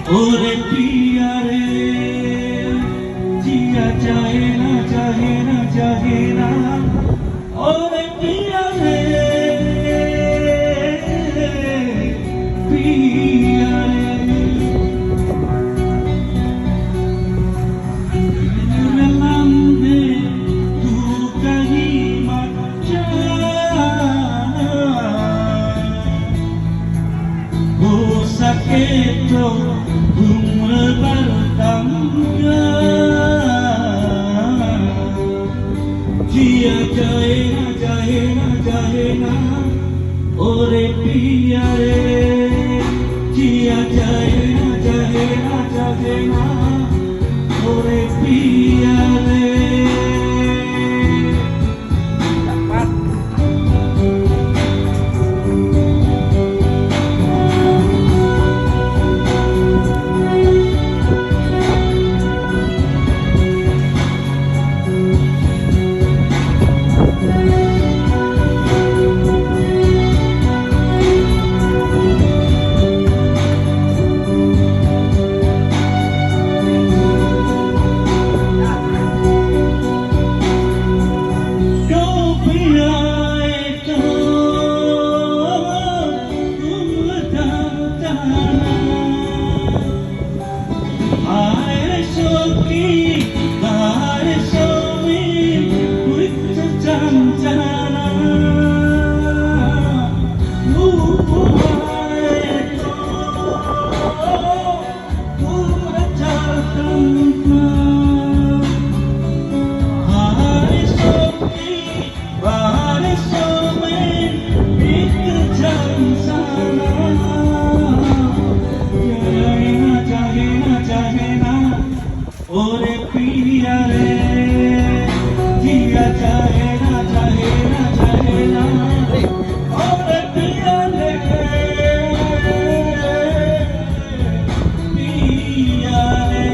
ओरे पिया रे, जिया चाहे ना चाहे ना चाहे ना, ओरे पिया रे, पिया रे। तू कहीं मत जाना, हो सके तो उम्र भर दम जिया जाए ना जाए ना जाए ना, ओरे पिया रे, जिया जाए ना जाए ना जाए ना, ओरे पिया रे। ओरे पिया रे, जिया चाहे ना चाहे ना चाहे ना, ओरे पिया रे, पिया रे।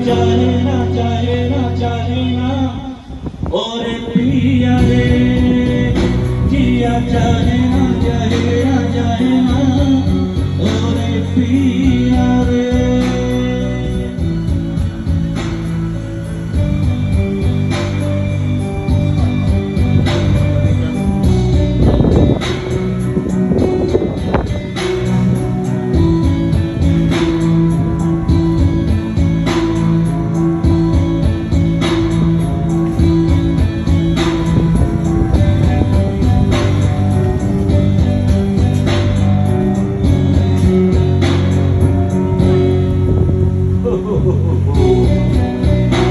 चाहे